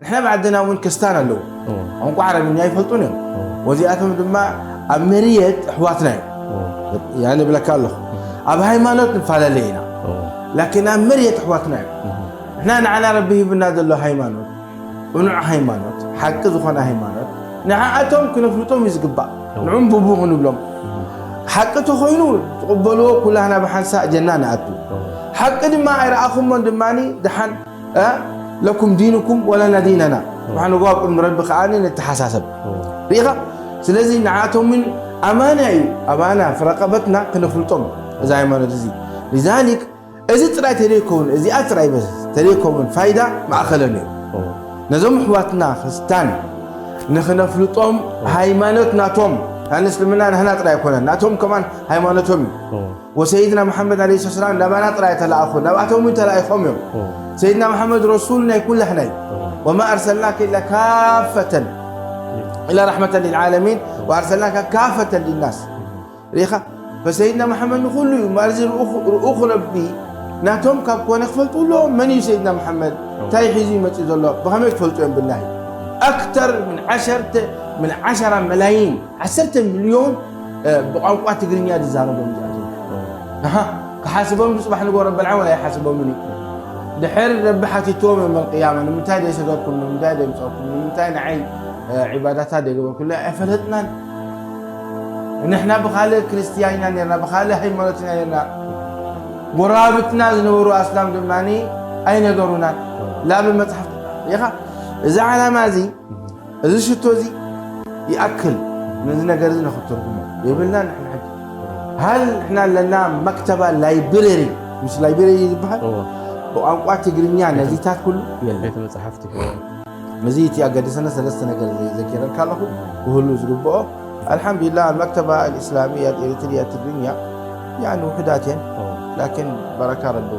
ንሕና ብዓድና እውን ክስታን ኣለዉ። ቋንቋ ዓረብኛ ይፈልጡን እዮም። ወዚኣቶም ድማ ኣብ መርየት ኣሕዋትና እዮም። ያ ንብለካ ኣለኹ። ኣብ ሃይማኖት ንፈላለ ኢና። ላኪን ኣብ መርየት ኣሕዋትና እዮም። ንሕና ንዓና ረቢ ሂብና ዘሎ ሃይማኖት፣ ቅኑዕ ሃይማኖት፣ ሓቂ ዝኾነ ሃይማኖት፣ ንዓኣቶም ክነፍልጦም እዩ ዝግባእ። ንዑም ብቡ ክንብሎም። ሓቂ ተኾይኑ ትቕበልዎ፣ ኩላህና ብሓንሳእ ጀና ንኣቱ። ሓቂ ድማ ኣይረኣኹሞን ድማኒ ደሓን እ ለኩም ዲንኩም ወለና ዲነና። ንሕና ንጎ ኣብ ቅድሚ ረቢ ከኣ ንተሓሳሰብ። ርኢኻ? ስለዚ ንዓኣቶም እውን ኣማና እዩ፣ ኣባና ፍረቀበትና ክነፍልጦም እዚ ሃይማኖት እዚ። ሊዛሊክ እዚ ጥራይ ተደይከውን፣ እዚኣ ጥራይ በስ ተደይከውን ፋይዳ ማእኸለን እዩ። ነዞም ኣሕዋትና ክርስታን ንኽነፍልጦም ሃይማኖት ናቶም፣ ናይ እስልምና ናህና ጥራይ ኣይኮነን፣ ናቶም ከማን ሃይማኖቶም እዩ። ወሰይድና መሓመድ ዓለይሂ ሰላም ናባና ጥራይ ተለኣኹ፣ ናብኣቶም እውን ተላኢኾም እዮም። ሰይድና መሓመድ ረሱል ናይ ኩላህና እዩ። ወማ ኣርሰልናከ ኢላ ካፈተን ኢላ ረሕመተን ሊልዓለሚን ወኣርሰልናካ ካፈተን ሊናስ። ርኢኻ? ፈሰይድና መሓመድ ንኹሉ እዩ። ማርዚ ርኡኹ ረቢ ናቶም ካብ ኮነ ክፈልጡ ኣለዎም። መን እዩ ሰይድና መሓመድ? እንታይ ሒዙ ይመጽእ ዘሎ? ብኸመይ ክፈልጡ እዮም? ብላሂ ኣክተር ምን ዓሸርተ ምን ዓሸራ መላይን ዓሰርተ ሚልዮን ብቋንቋ ትግርኛ ዝዛረቦም እዚኣቶም። ኣሃ፣ ክሓስቦም ድዩ ጽባሕ ንግሆ ረቢ ኣልዓለሚን? ኣይሓስቦምን እዩ። ድሕር ረቢ ሓቲትዎም እዮም ቅያማ፣ ንምንታይ ዘይሰገድኩም፣ ንምንታይ ዘይምጻእኩም፣ ንምንታይ ንዓይ ዒባዳታት ዘይገበርኩሉ? ኣይፈለጥናን። ንሕና ብኻልእ ክርስትያን ኢና ነርና፣ ብኻልእ ሃይማኖት ኢና ነርና። ጎረባብትና ዝነበሩ ኣስላም ድማ ኣይነገሩናን። ላብ መጽሓፍ ኢኻ። እዚ ዓላማ እዚ እዚ ሽቶ እዚ ይኣክል ነዚ ነገር እዚ ንኽትርጉሞ የብልና። ንሕና ሕጂ ሃል ንሕና ኣለና መክተባ ላይብረሪ፣ ምስ ላይብረሪ ዝበሃል ብቋንቋ ትግርኛ ነዚታት ኩሉ የለን። ቤተ መጽሓፍቲ። እዚ እቲ ኣገደሰና ሰለስተ ነገር ዘኪረልካ ኣለኹ ክህሉ ዝግብኦ። ኣልሓምዱሊላህ መክተባ ኣልእስላሚያ ኤሪትሪያ ትግርኛ ያን ውሕዳት እየን ላኪን በረካ ረቢ